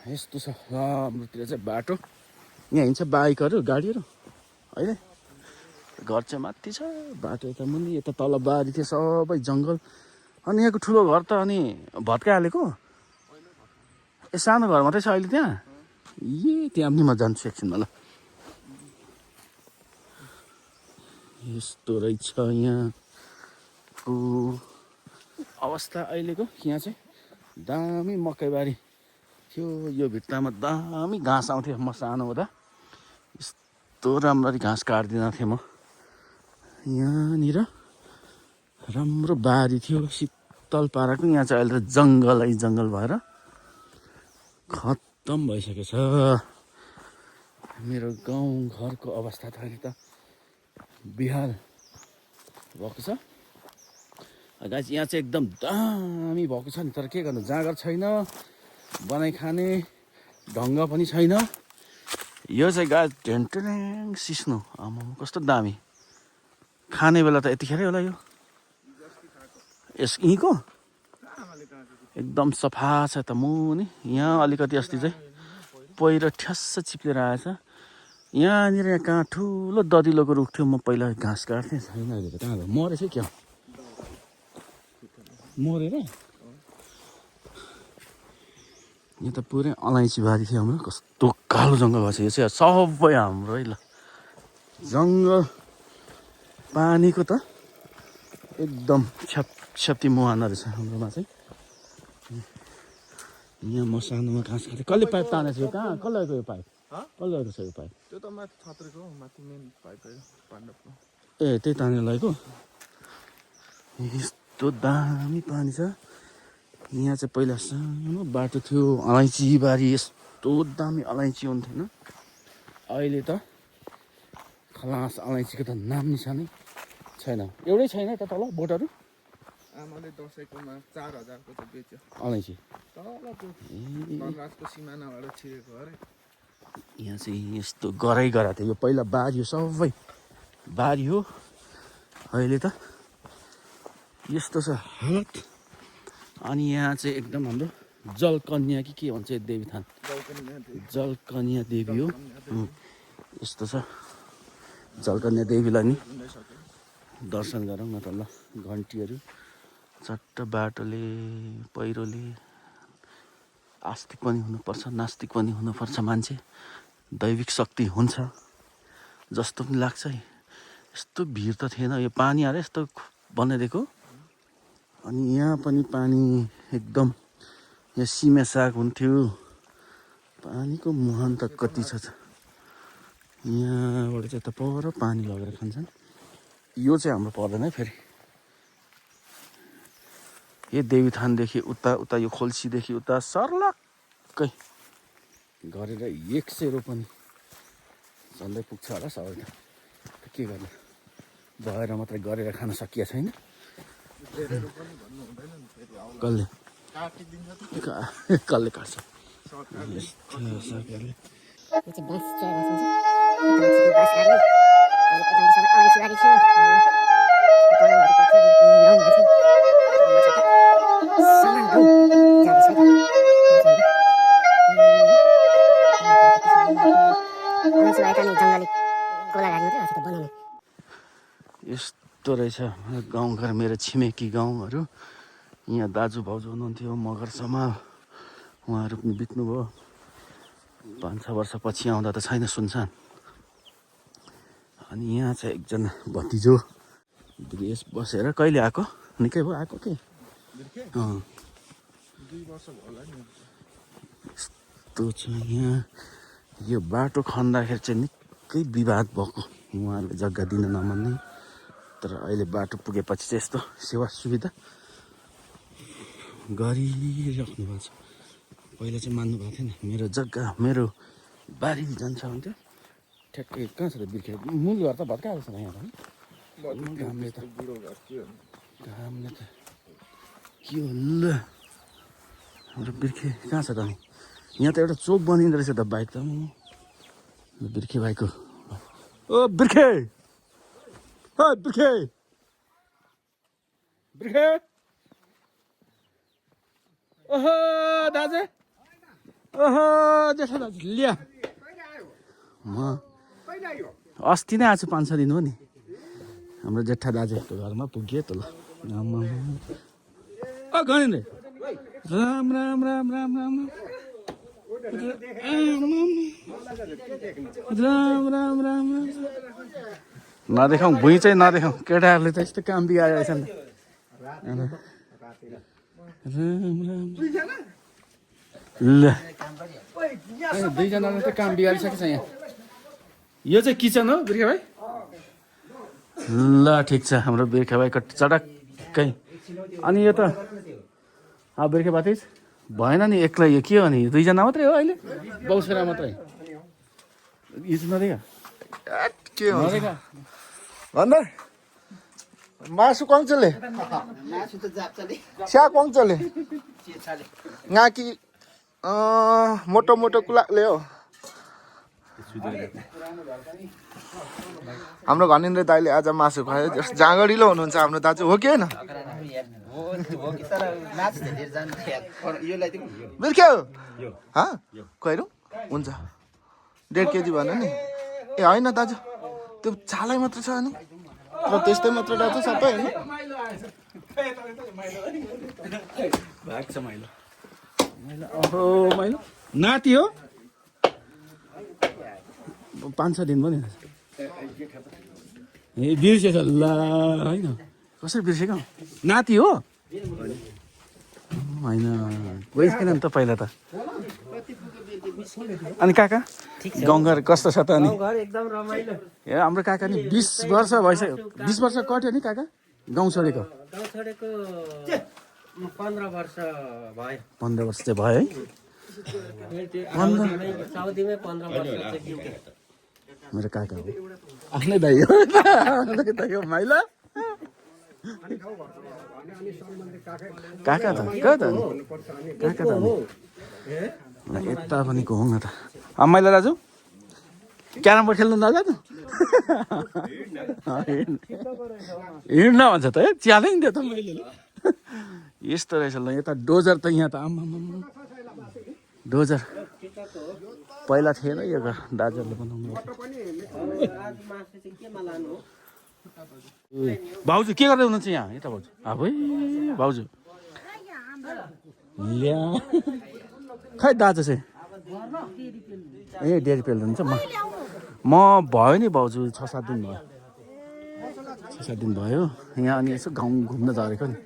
यस्तो छ हाम्रोतिर चाहिँ बाटो यहाँ हिँड्छ बाइकहरू गाडीहरू होइन घर चाहिँ माथि छ बाटो यता मुनि यता तल बारी थियो सबै जङ्गल अनि यहाँको ठुलो घर त अनि भत्काइहालेको ए सानो घर मात्रै छ अहिले त्यहाँ त्यहाँ पनि म जान्छु एकछिनमा ल यस्तो रहेछ यहाँको अवस्था अहिलेको यहाँ चाहिँ दामी मकैबारी थियो यो भित्तामा दामी घाँस आउँथ्यो म सानो हुँदा यस्तो राम्ररी घाँस काट्दिनँ थिएँ म यहाँनिर राम्रो बारी थियो शीतल पाराको यहाँ चाहिँ अहिले त जङ्गलै जङ्गल भएर खत्तम भइसकेछ मेरो गाउँ घरको अवस्था त अहिले त बिहाल भएको छ गाइस यहाँ चाहिँ एकदम दामी भएको छ नि तर के गर्नु जाँगर छैन बनाइ खाने ढङ्ग पनि छैन यो चाहिँ गाइस ढेन्टेनेङ सिस्नो आमा कस्तो दामी खाने बेला त यतिखेरै होला यो यस यहीँको एकदम सफा छ त मुनि यहाँ अलिकति अस्ति चाहिँ पहिरो ठ्यास्स चिप्लेर आएछ यहाँनिर कहाँ ठुलो ददिलोको रुख थियो म पहिला घाँस काट्थेँ छैन अहिले त कहाँ मरेछ क्या मरेर यहाँ त पुरै अलैँची बारी थियो हाम्रो कस्तो कालो जङ्गल भएको छ यो चाहिँ सबै हाम्रो है ल जङ्गल पानीको त एकदम छ्याप्ती मुहान रहेछ हाम्रोमा चाहिँ यहाँ म सानोमा घाँस खाँथेँ कसले पाइप तानेको छ यो कहाँ कसले गएको यो पाइप कसले गएको छ यो पाइप त्यो त माथि छत्रीको माथि मेन पाइप पाण्डवको ए त्यही तानेर लगेको यस्तो दामी पानी छ यहाँ चाहिँ पहिला सानो बाटो थियो अलैँची बारी यस्तो दामी अलैँची हुन्थेन अहिले त खलास अलैँचीको त नाम निशानै छैन एउटै छैन त तल बोटहरू आमाले दसैँकोमा 4000 को त बेच्यो अलैँची तल त्यो वनराजको सिमानाबाट छिरेको अरे यहाँ चाहिँ यस्तो गराइ गरा थियो यो पहिला बारी हो सबै बारी हो अहिले त यस्तो छ हालत अनि यहाँ चाहिँ एकदम हाम्रो जलकन्या कि के भन्छ देवी थान जलकन्या देवी हो यस्तो छ जलकन्या देवीलाई नि दर्शन गरौँ न त ल घन्टीहरू चट्ट बाटोले पहिरोले आस्तिक पनि हुनुपर्छ नास्तिक पनि हुनुपर्छ मान्छे दैविक शक्ति हुन्छ जस्तो पनि लाग्छ यस्तो भिड त थिएन यो पानी आएर यस्तो बनाइदिएको अनि यहाँ पनि पानी एकदम यहाँ सिमे साग हुन्थ्यो पानीको मुहान त कति छ यहाँबाट चाहिँ त पर पानी लगेर खान्छन् यो चाहिँ हाम्रो पर्दैन है फेरि यो देवी थानदेखि उता उता यो खोल्सीदेखि उता सर्लक्कै गरेर 100 रोपनी झन्डै पुग्छ होला सबै त के गर्नु भएर मात्रै गरेर खान सकिया छैन कसले कसले काट्छ यस्तो रहेछ गाउँघर मेरो छिमेकी गाउँहरू यहाँ दाजु भाउजू हुनुहुन्थ्यो मगर समाल उहाँहरू पनि बित्नुभयो 5-6 वर्षपछि आउँदा त छैन सुनसान अनि यहाँ चाहिँ एकजना भतिजो विदेश बसेर कहिले आएको निकै भयो आएको के 2 वर्ष भयो होला नि यस्तो छ यहाँ यो बाटो खन्दाखेरि चाहिँ निकै विवाद भएको उहाँहरूले जग्गा दिन नमान्ने तर अहिले बाटो पुगेपछि चाहिँ यस्तो सेवा सुविधा गरिराख्नु भएको छ पहिला चाहिँ मान्नु भएको थिएन मेरो जग्गा मेरो बारी जान्छ भन्थ्यो ठ्याक्कै कहाँ छ त बिर्खे मूल घर त भत्काएको छ यहाँ घामले त घामले त के हो ल हाम्रो बिर्खे कहाँ छ त अनि यहाँ त एउटा चोक बनिँदो रहेछ त बाइक त बिर्खे भाइको ओ बिर्खे बिर्खे बिर्खे ओहो दाजु ओहो जेठा दाजु ल्या म अस्ति नै आएको छु 5-6 दिन हो नि हाम्रो जेठा दाजुहरूको घरमा पुग्यो त ल गणेन्द्र राम राम राम राम राम राम राम राम नदेखाउँ भुइँ चाहिँ नदेखाउँ केटाहरूले त यस्तो काम बिगारेको छ नि राम राम ल दुईजनाले त काम बिगारिसकेको छ यहाँ यो चाहिँ किचन हो बिर्खे भाइ ल ठिक छ हाम्रो बिर्खे भाइको चटक्कै अनि यो त बिर्खे भाइ भएन नि एक्लै यो के हो नि दुईजना मात्रै हो अहिले बाउछोरा मात्रै यो चाहिँ नदेखा के हुन्छ भन्दा मासु कङ्चले स्या कङ्चले गाकी मोटो मोटो कुलाले हो हाम्रो घनेन्द्र दाइले आज मासु खुवायो जाँगरिलो हुनुहुन्छ हाम्रो दाजु हो कि होइन बिर्ख्यो खुवाइरौँ हुन्छ 1.5 केजी भन्यो नि ए होइन दाजु त्यो छालै मात्र छ अनि तर त्यस्तै मात्र दाजु सबै होइन माइलो नाति हो 5-6 दिन पनि ए बिर्सेछ ल होइन कसरी बिर्सेको नाति हो होइन गइसकेन नि त पहिला त अनि काका गाउँघर कस्तो छ त अनि एकदम रमाइलो ए हाम्रो काका नि 20 वर्ष भइसक्यो 20 वर्ष कट्यो नि काका गाउँ छोडेको 15 वर्ष भयो 15 वर्ष चाहिँ भयो है साउदीमै 15 वर्ष मेरो काका हो आफ्नै दाइ हो दाइ हो माइला काका त कहाँ त काका त यता पनि गहौँ न त माइला दाजु क्यारम बोर्ड खेल्नु नजानु हिँड्न भन्छ त है च्यालेन्ज दियो त मैले यस्तो रहेछ ल यता डोजर त यहाँ त आम्मा डोजर पहिला थिएन यो घर दाजुहरूले बनाउनु भाउजू के गर्दै हुनुहुन्छ यहाँ यता भाउजू अब भाउजू ल्या खै दाजु चाहिँ ए डेरी पेल्नुहुन्छ म भयो नि भाउजू 6-7 दिन भयो 6-7 दिन भयो यहाँ अनि यसो गाउँ घुम्न झरेको नि